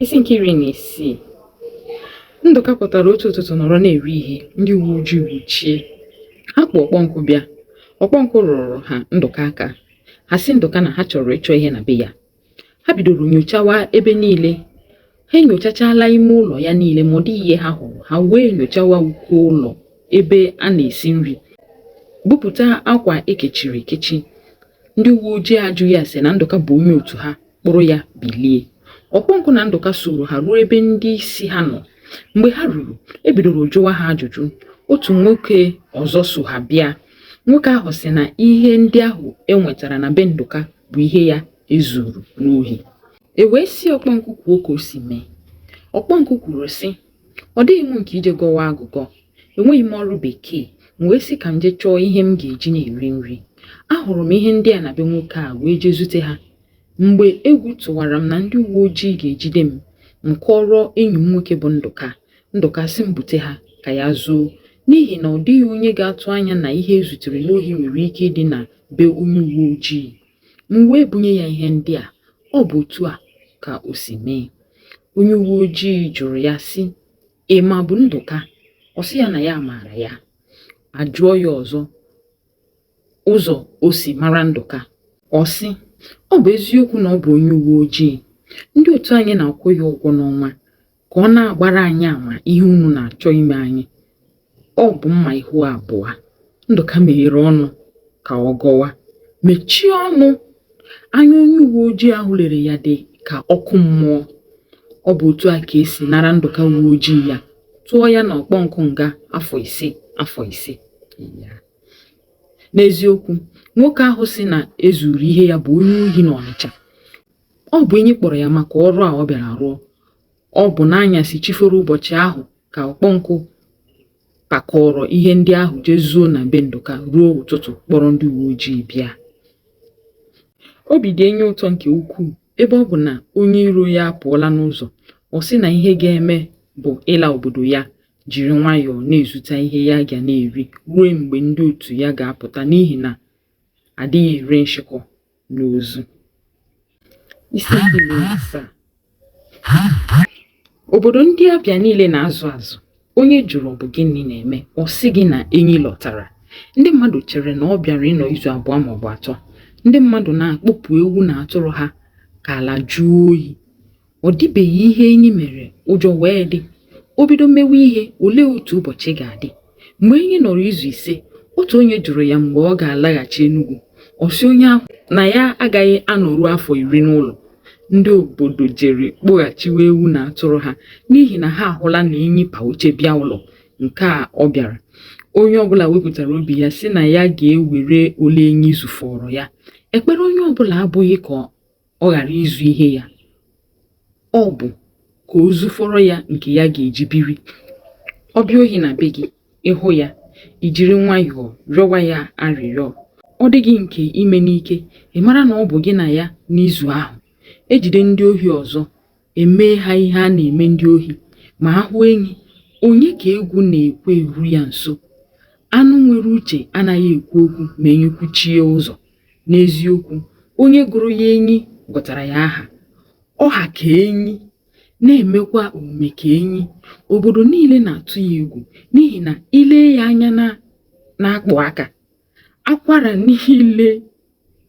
Isi nke 16. Ndụka pụtara otu ụtụtụ nọrọ na-eri ihe, ndị uwe ojii wuchie. Ha kpụ Ọkpọnkụ bịa. Ọkpọnkụ rụrụ ha Ndụka aka. Ha sị Ndụka na ha chọrọ ịchọ ihe na be ya. Ha bidoro nyochawa ebe niile. Ha enyochachala ime ụlọ ya niile ma ọ dịghị ihe ha hụrụ. Ha wee nyochawa uko ụlọ ebe a na-esi nri, bupụta akwa e kechiri ekechi. Ndị uwe ojii ajụghị ase na Ndụka bụ onye otu ha kpụrụ ya bilie. Ọkpọnkụ na Ndụka soro ha ruo ebe ndị isi ha nọ. Mgbe ha ruru, e bidoro jụwa ha ajụjụ. Otu nwoke ọzọ so ha bịa. Nwoke ahụ sị na ihe ndị ahụ e nwetara na be Ndụka bụ ihe ya e zuru n'ohi. E wee sị Ọkpọnkụ kwuo ka o si mee. Ọkpọnkụ kwuru sị, ọ dịghị m nke ije gọwa agụgọ. Enweghị m ọrụ bekee, m wee sị ka m jee chọọ ihe m ga-eji na-eri nri. Ahụrụ m ihe ndị a na be nwoke a wee jee zute ha. Mgbe egwu tụwara m na ndị uwe ojii ga-ejide m, m kọọrọ enyi m nwoke bụ Ndụka. Ndụka sị m bute ha ka ya zuo, n'ihi na ọ dịghị onye ga-atụ anya na ihe e zutere n'ohi nwere ike ịdị na be onye uwe ojii. M wee bunye ya ihe ndị a. Ọ bụ otu a ka o si mee. Onye uwe ojii jụrụ ya sị, ị mabu Ndụka? Ọ sị ya na ya maara ya. A jụọ ya ọzọ ụzọ o si mara Ndụka. Ọ sị, ọ bụ eziokwu na ọ bụ onye uwe ojii. Ndị otu anyị na-akwụ ya ụgwọ n'ọnwa ka ọ na-agbara anyị ama ihe unu na-achọ ime anyị. Ọ bụ mma ihu abụọ. Ndụka meghere ọnụ ka ọ gọwa. Mechie ọnụ! Anya onye uwe ojii ahụ lere ya dị ka ọkụ mmụọ. Ọ bụ otu a ka e si nara Ndụka uwe ojii ya, tụọ ya na Ọkpọnkụ nga afọ 5 afọ 5. Ya. N'eziokwu, nwoke ahụ sị na e zuru ihe ya bụ onye ohi n'Ọnịcha. Ọ bụ Enyi kpọrọ ya maka ọrụ a ọ bịara rụọ. Ọ bụ n'anyasị chi foro ụbọchị ahụ ka Ọkpọnkụ pakọrọ ihe ndị ahụ jee zuo na be Ndụka ruo ụtụtụ kpọrọ ndị uwe ojii bịa. Obi dị Enyi ụtọ nke ukwuu ebe ọ bụ na onye iro ya apụọla n'ụzọ. Ọ sị na ihe ga-eme bụ ịla obodo ya jiri nwayọọ na-ezute ihe ya ga na-eri ruo mgbe ndị otu ya ga-apụta n'ihi na adịghị ere nshịkọ n'ozu. Isi nke 17. Obodo ndị Abịa niile na-azụ azụ. Onye jụrụ ọ bụ gịnị na-eme, ọ sị gị na Enyi lọtara. Ndị mmadụ chere na ọ bịara ịnọ izu 2 maọbụ 3. Ndị mmadụ na-akpọpụ ewu na atụrụ ha ka ala jụọ oyi. Ọ dịbeghị ihe Enyi mere ụjọ wee dị. O bido mewe ihe, olee otu ụbọchị ga-adị? Mgbe Enyi nọrọ izu 5, otu onye jụrụ ya mgbe ọ ga-alaghachi Enugu. Ọ sị onye ahụ na ya agaghị anọru afọ 10 n'ụlọ. Ndị obodo jere kpụghachiwe ewu na atụrụ ha n'ihi na ha ahụla na Enyi pa oche bịa ụlọ nke a ọ bịara. Onye ọbụla wepụtara obi ya sị na ya ga-ewere ole Enyi zufọrọ ya. Ekpere onye ọbụla abụghị ka ọ ghara izu ihe ya, ọ bụ ka o zufọrọ ya nke ya ga-eji biri. Ọ bịa ohi na be gị, ị hụ ya, i jiri nwayọọ rịọwa ya arịrịọ. Ọ dịghị nke ime n'ike, ị mara na ọ bụ gị na ya n'izu ahụ. E jide ndị ohi ọzọ, e mee ha ihe a na-eme ndị ohi, ma a hụ Enyi, onye ka egwu na-ekwe eru ya nso? Anụ nwere uche anaghị ekwu okwu ma enyi kwuchie ụzọ. N'eziokwu, onye gụrụ ya Enyi gụtara ya aha. Ọ ha ka enyi, na-emekwa omume ka enyi. Obodo niile na-atụ ya egwu n'ihi na i lee ya anya na-akpụ aka. Akwara niile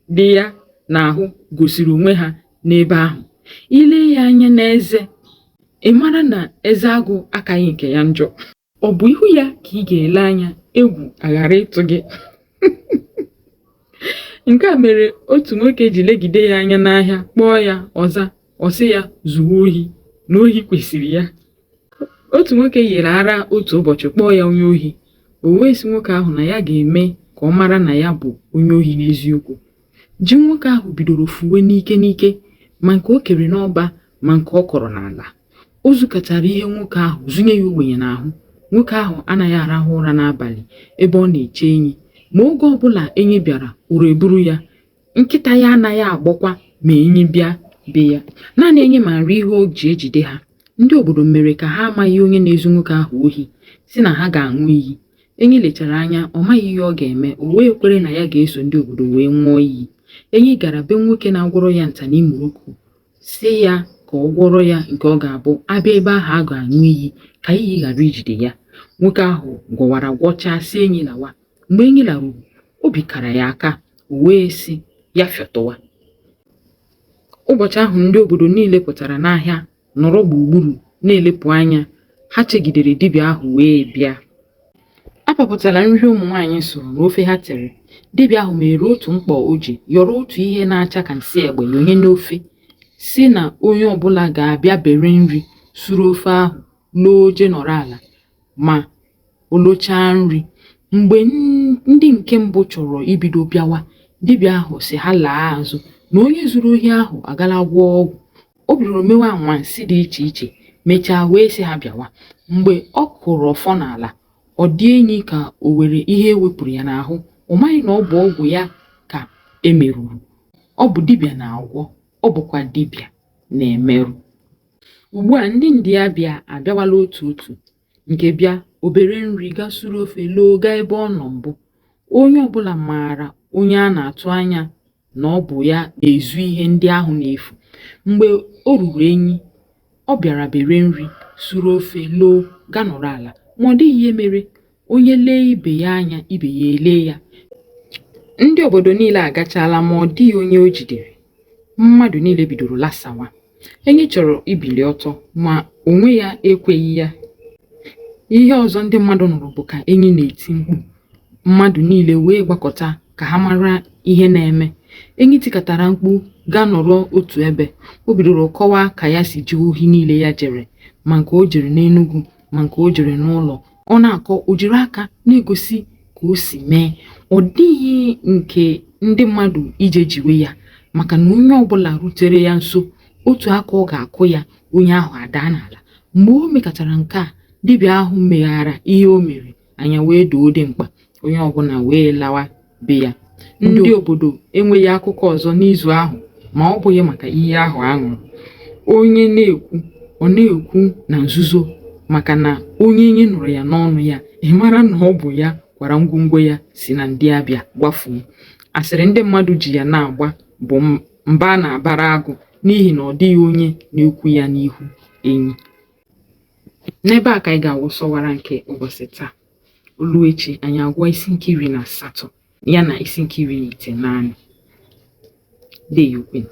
dị ya n'ahụ gosiri onwe ha n'ebe ahụ. I lee ya anya n'eze, ị mara na eze agụ akaghị nke ya njọ. Ọ bụ ihu ya ka ị ga-ele anya egwu aghara ịtụ gị. Nke a mere otu nwoke ji legide ya anya n'ahịa kpọọ ya ọ za, ọ sị ya zuwe ohi na ohi kwesịrị ya. Otu nwoke yiri ara otu ụbọchị kpọọ ya onye ohi. O wee sị nwoke ahụ na ya ga-eme ka ọ mara na ya bụ onye ohi n'eziokwu. Ji nwoke ahụ bidoro fuwe n'ike n'ike, ma nke o kere n'ọba ma nke ọ kọrọ n'ala. O zukọtara ihe nwoke ahụ zunye ya ogbenye n'ahụ. Nwoke ahụ anaghị arahụ ụra n'abalị ebe ọ na-eche enyi. Ma oge ọbụla enyi bịara, ụra eburu ya. Nkịta ya anaghị agbọkwa ma enyi bịa be ya. Naanị enyi maara ihe o ji ejide ha. Ndị obodo mere ka ha amaghị onye na-ezu nwoke ahụ ohi, sị na ha ga-aṅụ iyi. Enyi lechara anya, ọ maghị ihe ọ ga-eme, o wee kwere na ya ga-eso ndị obodo wee ṅụọ iyi. Enyi gara be nwoke na-agwọrọ ya nta n'Imurukwu, sị ya ka ọ gwọrọ ya nke ọ ga-abụ a bịa ebe ahụ a ga-aṅụ iyi ka iyi ghara ijide ya. Nwoke ahụ gwọwara gwọchaa sị enyi lawa. Mgbe enyi laruru, obi kara ya aka, o wee sị ya fịọtụwa. Ụbọchị ahụ ndị obodo niile pụtara n'ahịa nọrọ gburugburu na-elepụ anya, ha chegidere dibịa ahụ wee bịa. A papụtara nri ụmụ nwaanyị sụrụ na ofe ha tere. Dibịa ahụ meghere otu mkpọ o ji yọrọ otu ihe na-acha ka nsị egbe yọnye n'ofe, sị na onye ọbụla ga-abịa bere nri suru ofe ahụ loo je nọrọ ala ma o lochaa nri. Mgbe ndị nke mbụ chọrọ ibido bịawa, dibịa ahụ sị ha laa azụ na onye zuru ohi ahụ agala gwọọ ọgwụ. O bidoro mewe anwansi dị iche iche, mechaa wee sị ha bịawa. Mgbe ọ kụrụ ọfọ n'ala, ọ dị enyi ka o nwere ihe e wepụrụ ya n'ahụ. Ọ maghị na ọ bụ ọgwụ ya ka e merụrụ. Ọ bụ dibịa na-agwọ, ọ bụkwa dibịa na-emerụ. Ugbu a ndị ndịabịa abịawala otu otu. Nke bịa, o bere nri gaa suru ofe loo gaa ebe ọ nọ mbụ. Onye ọbụla maara onye a na-atụ anya na ọ bụ ya na-ezu ihe ndị ahụ na-efu. Mgbe o ruru enyi, ọ bịara bere nri, suru ofe, loo, gaa nọrọ ala. Ma ọ dịghị ihe mere. Onye lee ibe ya anya, ibe ya elee ya. Ndị obodo niile agachaala ma ọ dịghị onye o jidere. Mmadụ niile bidoro lasawa. Enyi chọrọ ibili ọtọ ma onwe ya ekweghị ya. Ihe ọzọ ndị mmadụ nụrụ bụ ka enyi na-eti mkpu. Mmadụ niile wee gbakọta ka ha mara ihe na-eme. Enyi tikatara mkpu gaa nọrọ otu ebe. O bidoro kọwaa ka ya si jee ohi niile ya jere, ma nke o jere n'Enugu, ma nke o jere n'ụlọ. Ọ na-akọ, o jiri aka na-egosi ka o si mee. Ọ dịghị nke ndị mmadụ ije jiwe ya maka na onye ọbụla rutere ya nso, otu aka ọ ga-akụ ya, onye ahụ adaa n'ala. Mgbe o mekatara nke a, dibịa ahụ meghara ihe o mere, anya wee doo dimkpa, onye ọbụla wee lawa be ya. Ndị obodo enweghị akụkọ ọzọ n'izu ahụ ma ọ bụghị maka iyi ahụ a ṅụrụ. Onye na-ekwu, ọ na-ekwu na nzuzo maka na onye enyi nụrụ ya n'ọnụ ya, ị mara na ọ bụ ya kwara ngwongwo ya si na ndịabịa gbafuo. Asịrị ndị mmadụ ji ya na-agba bụ mba a na-abara agụ n'ihi na ọ dịghị onye na-ekwu ya n'ihu enyi. N'ebe a ka anyị ga-awụsọwara nke ụbọchị taa. O luo echi, anyị agụọ isi nke 18 ya na isi nke 19. Ndeewokwenụ.